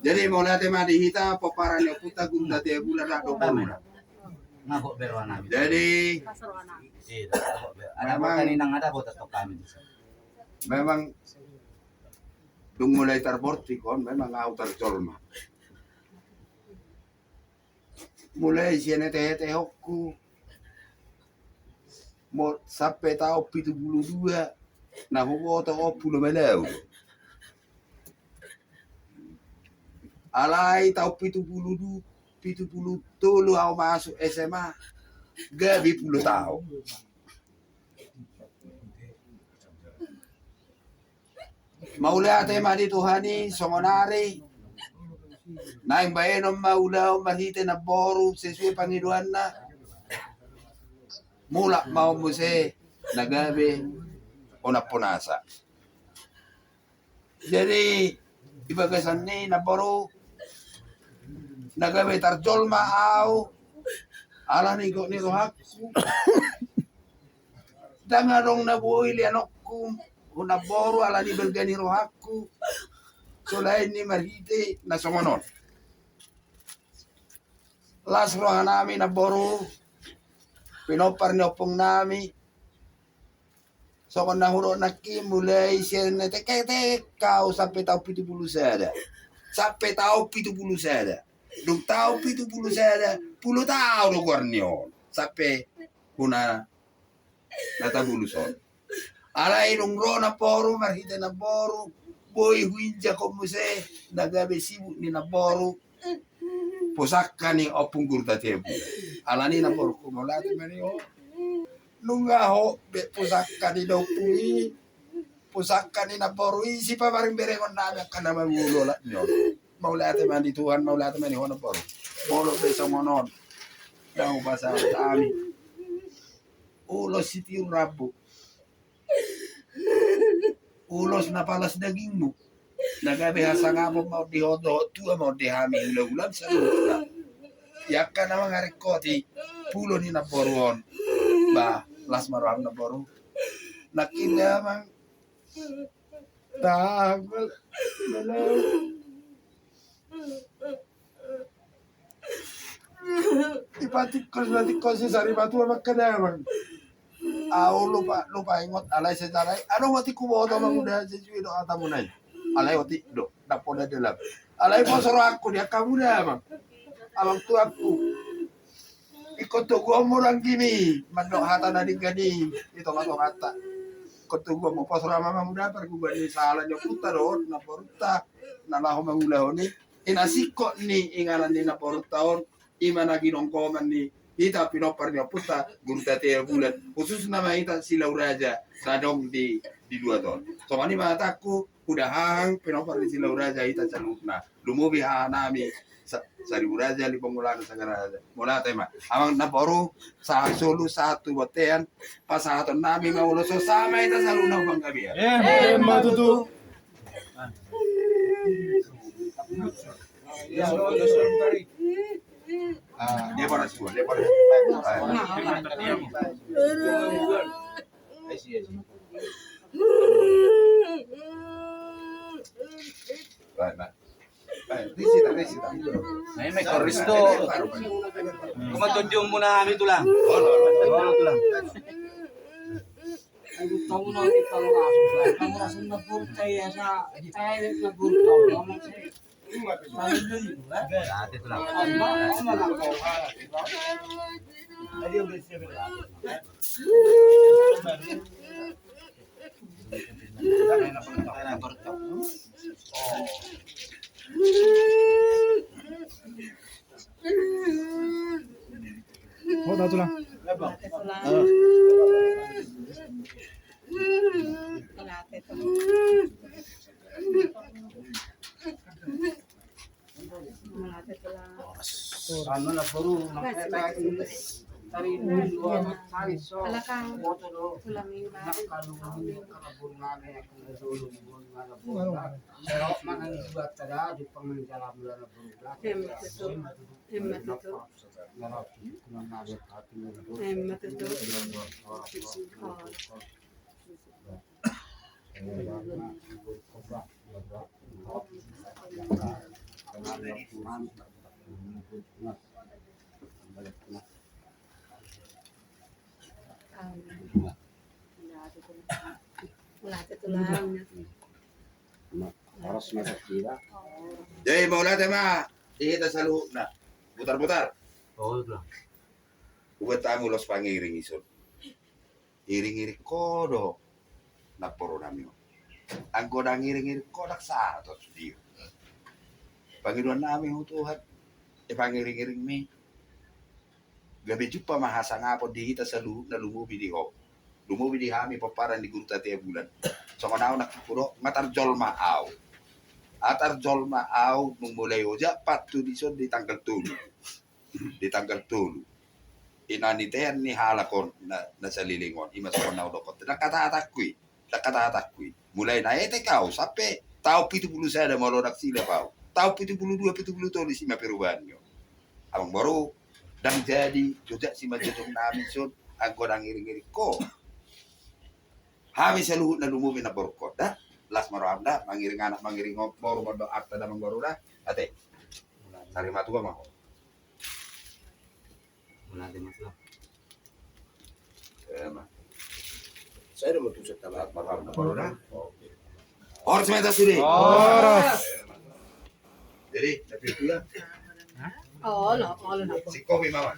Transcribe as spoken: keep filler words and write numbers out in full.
Jadi mauliate ma di hita pomparan ni ompunta Guru Tatea Bulan rap dohot boruna. Jadi memang memang dung mulai tarbortik on memang ahu tarjolma. Mulai sian hetehetehonku sampe taon pitu pulu dua na huboto on Pulo Malau. Alai taon pitu pulu dua, pitu pulu tolu ahu masuk S M A, gabe pulo taon. Mauliate ma di Tuhan i songon ari naeng baenon ma ulaon marhite namboru sesuai pangidoanna. Mulak ma on muse na gabe onaponasa. Jadi di bagasan ni namboru na gabe tarjolma ahu ala ni gok ni rohangku. Ndang adong na boi leanonku tu namboru ala ni balga ni rohangku. Selain ni marhite na songon on. Las rohanami namboru pinompar ni ompungnami. Songon na hudok nangkin mulai sian hetehetehon ahu sampe taon pitu pulu sada. Sampe taon pitu pulu sada. Dung taon pitu pulu sada, pulo taon do goar ni on. Sampe huna na tabulus on. Alai dung ro namboru marhite namboru boi huinjak on muse na gabe sibuk ni namboru pusaka ni Ompung Guru Tatea Bulan. Ala ni namboru, mauliate ma di ho. Nunga ho be pusaka ni ompung i, pusaka ni namboru i sipabaring berengon nami angka na mangolu olat ni on. Mauliate ma di Tuhan, mauliate ma di ho namboru. Molo be songon on ndang hupasahat hami. Ulos sitiur rambu, ulos na palas dagingmu, na gabe hasangapon ma on di ho dohot tua ma on di hami hulahulam saluhutna. Di angka na mangaringkoti pulo ni namboru on. Bah, las ma roham namboru. Nangkin damang. Tanggal. Ipatikkos, patikkos si sari matua mangkadamang. Ahu lupa, lupa ingot alai sejarah i. Adong otik huboto manguda sijui do hatamu nai. Alai otik do, ndang poda dalam. Alai pos rohangku di angka mudamang, amang tuangku. Ingkon toguonmu ranggimi mandok hata na denggan i di tongatonganta. Ingkon toguonmu pos roha ma manguda parguguan ni sahala ni ompunta dohot namborunta na laho mangulahon i. Di na singkop ni inganan ni namborunta on, i ma na ginonggoman ni hita pinompar ni ompunta Guru Tatea Bulan, khususna ma hita Silau Raja na adong di, di luat on. Songon i ma hatangku, huda hahang pinompar ni Silau Raja hita saluhutna. Lumobi hahanami Sa-, Saribu Raja, Limbong Mulana, Sagara Raja. Mauliate ma. Amang namboru, sahat solu, sahat tu bontean, pasahatonnami ma ulos on, sama hita saluhutna panggabean. Emma tutu. Ah, dia bara sua, dia bara. Ah. Baik, baik. Baik, di sini, di sini. Nah, ini Risto. Kuma tonjong muna kami tulang. Oh, tulang. Oh, dah tulang. Jadi mauliate ma di hita saluhutna. Putar-putar. Hubuat hamu ulos pangiring ison. Iring-iring ho do namboru nami on. Anggo ndang iring-iring ho ndang sahat on sude. Pangidoan nami tu Tuhan, e, pangiring-iring mi gabe jumpa ma hasangapon di hita saluhutna, lumobi di ho, lumobi di hami pomparan ni Guru Tatea Bulan. Songon ahu nangkin hudok, nga tarjolma ahu. Nga tarjolma ahu nung mulai ojak pantun ison di tanggal tolu. Di tanggal tolu. Inna ni tean ni halak on na, na saliling on, ima songon na hudokkon. Ndang hatahatangku i, ndang hatahatangku i. Mulai na etek ahu sampe taon pitu pulu sada molo ndang silap ahu. Taon pitu pulu dua, pitu pulu tolu, isi ma perubahan ni on. Amangboru, ndang jadi jojak simanjujung nami ison, anggo ndang iring-iring ho. Hami saluhutna lumobi namboru ho da. Las ma roham da, mangiring anak, mangiring boru, mandok arta da, amangboru da. Ate. Sari matua ma ho. Mauliate, Mas, lah. Saya udah mau tuset sama Mas Ram. Horas ma hita sude. Horas. Jadi, tapi pula. Olo, olo, na. Si kopi, Mama.